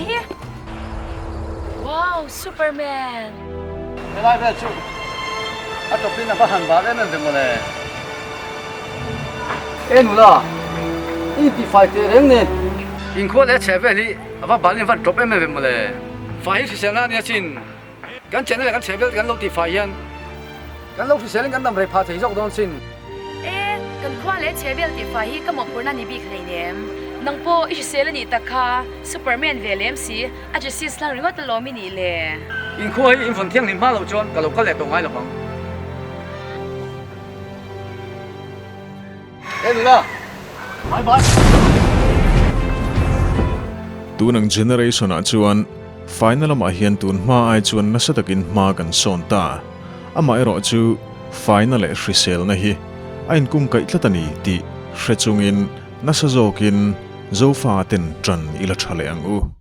hi. Wow, Superman! Helai vel chu a tawpin a va han bal em em ve mawle. E nula, i intifai teh reng nen. Inkhua leh a chheh vel hi a va balin a van tawp em em ve mawle. Fai hi hriselna a nia chin. Kan chehna leh kan chheh vel te kan lo tihfai hian kan lo hriselin kan dam rei phah thei zawk dawn sin. E, kan khua leh chheh vel tihfai hi ka mawhphurhna ni bik hleinem. Nang pawh i hrisel a nih tak kha, Superman ve lem si, a justice hlang ringawt alawm i nih le. Inkhua hi in vawn thianghlim hma loh chuan ka lo kal leh tawh ngai lovang. E nula, bye bye. Tun ang generation ah chuan faina lamah hian tun hma ai chuan nasa takin hma kan sawn ta. Amaherawh chu faina leh hriselna hi a inkungkaih tlat a ni tih hre chungin nasa zawkin Zofa ten ṭan i la ṭha leh ang u.